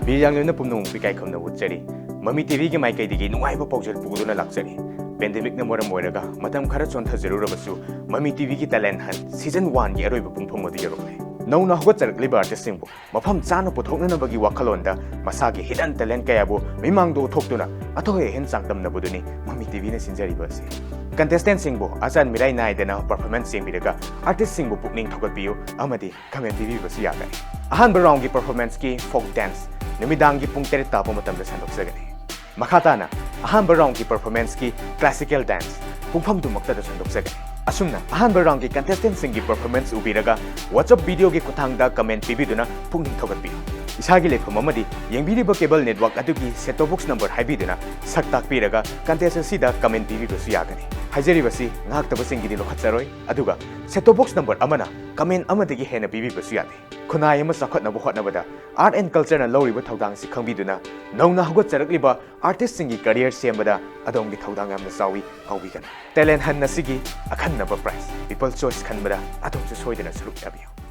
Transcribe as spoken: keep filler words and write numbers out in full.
ꯕꯤꯔ ꯌꯥꯡꯂꯦꯝꯅ ꯄꯨꯝꯅꯃꯛꯄꯨ ꯏꯀꯥꯏ ꯈꯨꯝꯅꯕ ꯎꯠꯆꯔꯤ꯫ ꯃꯃꯤ ꯇꯤꯚꯤꯒꯤ ꯃꯥꯏꯀꯩꯗꯒꯤ ꯅꯨꯡꯉꯥꯏꯕ ꯄꯥꯎꯖꯦꯜ ꯄꯨꯗꯨꯅ ꯂꯥꯛꯆꯔꯤ꯫ ꯄꯦꯟꯗꯦꯃꯤꯛꯅ ꯃꯔꯝ ꯑꯣꯏꯔꯒ ꯃꯇꯝ ꯈꯔ ꯆꯣꯟꯊꯖꯔꯨꯔꯕꯁꯨ, ꯃꯃꯤ ꯇꯤꯚꯤꯒꯤ ꯇꯦꯂꯦꯟ ꯍꯟ ꯁꯤꯖꯟ ꯋꯥꯟꯒꯤ ꯑꯔꯣꯏꯕ ꯄꯨꯡꯐꯝ ꯑꯗꯨ ꯌꯧꯔꯛꯂꯦ꯫ ꯅꯧꯅ ꯍꯧꯒꯠꯆꯔꯛꯂꯤꯕ ꯑꯥꯔꯇꯤꯁꯁꯤꯡꯕꯨ ꯃꯐꯝ ꯆꯥꯅ ꯄꯨꯊꯣꯛꯅꯅꯕꯒꯤ ꯋꯥꯈꯜꯂꯣꯟꯗ ꯃꯁꯥꯒꯤ ꯍꯤꯗꯟ ꯇꯦꯂꯦꯟ ꯀꯌꯥꯕꯨ ꯃꯤꯃꯥꯡꯗ ꯎꯠꯊꯣꯛꯇꯨꯅ ꯑꯊꯣꯏ ꯑꯍꯦꯟ ꯆꯥꯡꯗꯝꯅꯕꯗꯨꯅꯤ ꯃꯃꯤ ꯇꯤꯚꯤꯅ ꯁꯤꯟꯖꯔꯤꯕ ꯑꯁꯤ꯫ ꯀꯟꯇꯦꯁꯇꯦꯟꯁꯤꯡꯕꯨ ꯑꯆꯥꯟ ꯃꯤꯔꯥꯏ ꯅꯥꯏꯗꯅ ꯄꯔꯐꯣꯔꯃꯦꯟꯁ ꯌꯦꯡꯕꯤꯔꯒ ꯑꯥꯔꯇꯤꯁꯁꯤꯡꯕꯨ ꯄꯨꯛꯅꯤꯡ ꯊꯧꯒꯠꯄꯤꯌꯨ ꯑꯃꯗꯤ ꯀꯃꯦꯟ ꯄꯤꯕꯤꯕꯁꯨ ꯌꯥꯒꯅꯤ꯫ ꯑꯍꯥꯟꯕ ꯔꯥꯎꯟꯒꯤ ꯄꯔꯐꯣꯔꯃꯦꯟꯁꯀꯤ ꯐꯣꯛ ꯗꯥꯟꯁ ꯅꯨꯃꯤꯗꯥꯡꯒꯤ ꯄꯨꯡ ꯇꯔꯦꯠ ꯇꯥꯕ ꯃꯇꯝꯗ ꯁꯟꯗꯣꯛꯆꯒꯅꯤ꯫ ꯃꯈꯥ ꯇꯥꯅ ꯑꯍꯥꯟꯕ ꯔꯥꯎꯟꯒꯤ ꯄꯔꯐꯣꯔꯃꯦꯟꯁꯀꯤ ꯀ꯭ꯂꯥꯁꯤꯀꯦꯜ ꯗꯥꯟꯁ ꯄꯨꯡꯐꯝꯗꯨꯃꯛꯇꯗ ꯁꯟꯗꯣꯛꯆꯒꯅꯤ꯫ ꯑꯁꯨꯝꯅ ꯑꯍꯥꯟꯕ ꯔꯥꯎꯟꯒꯤ ꯀꯟꯇꯦꯁꯇꯦꯟꯁꯤꯡꯒꯤ ꯄꯔꯐꯣꯔꯃꯦꯟꯁ ꯎꯕꯤꯔꯒ WhatsApp ꯚꯤꯗꯤꯑꯣꯒꯤ ꯈꯨꯠꯊꯥꯡꯗ ꯀꯃꯦꯟ ꯄꯤꯕꯤꯗꯨꯅ ꯄꯨꯛꯅꯤꯡ ꯊꯧꯒꯠꯄꯤꯌꯨ꯫ ꯏꯁꯥꯒꯤ ꯂꯩꯐꯝ ꯑꯃꯗꯤ ꯌꯦꯡꯕꯤꯔꯤꯕ ꯀꯦꯕꯜ ꯅꯦꯠꯋꯥꯔꯛ ꯑꯗꯨꯒꯤ ꯁꯦꯠ ꯇꯣꯞ ꯕꯣꯛꯁ ꯅꯝꯕꯔ ꯍꯥꯏꯕꯤꯗꯨꯅ ꯁꯛ ꯇꯥꯛꯄꯤꯔꯒ ꯀꯟꯇꯦꯁ ꯑꯁꯤꯗ ꯀꯃꯦꯟ ꯄꯤꯕꯤꯕꯁꯨ ꯌꯥꯒꯅꯤ꯫ ꯍꯥꯏꯖꯔꯤꯕꯁꯤ ꯉꯥꯛꯇꯕꯁꯤꯡꯒꯤꯗꯤ ꯂꯧꯈꯠꯆꯔꯣꯏ, ꯑꯗꯨꯒ ꯁꯦꯠ ꯇꯣꯞ ꯕꯣꯛꯁ ꯅꯝꯕꯔ ꯑꯃꯅ ꯀꯃꯦꯟ ꯑꯃꯗꯒꯤ ꯍꯦꯟꯅ ꯄꯤꯕꯤꯕꯁꯨ ꯌꯥꯗꯦ꯫ ꯈꯨꯟꯅꯥꯏ ꯑꯃ ꯆꯥꯎꯈꯠꯅꯕ ꯍꯣꯠꯅꯕꯗ ꯑꯥꯔꯠ ꯑꯦꯟ ꯀꯜꯆꯔꯅ ꯂꯧꯔꯤꯕ ꯊꯧꯗꯥꯡꯁꯤ ꯈꯪꯕꯤꯗꯨꯅ ꯅꯧꯅ ꯍꯧꯒꯠꯆꯔꯛꯂꯤꯕ ꯑꯥꯔꯇꯤꯁꯁꯤꯡꯒꯤ ꯀꯦꯔꯤꯌꯔ ꯁꯦꯝꯕꯗ ꯑꯗꯣꯝꯒꯤ ꯊꯧꯗꯥꯡ ꯌꯥꯝꯅ ꯆꯥꯎꯏ, ꯀꯥꯎꯕꯤꯒꯅꯨ꯫ ꯇꯦꯂꯦꯟ ꯍꯟ ꯑꯁꯤꯒꯤ ꯑꯈꯟꯅꯕ ꯄ꯭ꯔꯥꯏꯖ ꯄꯤꯄꯜꯁ ꯆꯣꯏꯁ ꯈꯟꯕꯗ ꯑꯗꯣꯝꯁꯨ ꯁꯣꯏꯗꯅ ꯁꯔꯨꯛ ꯌꯥꯕꯤꯌꯨ꯫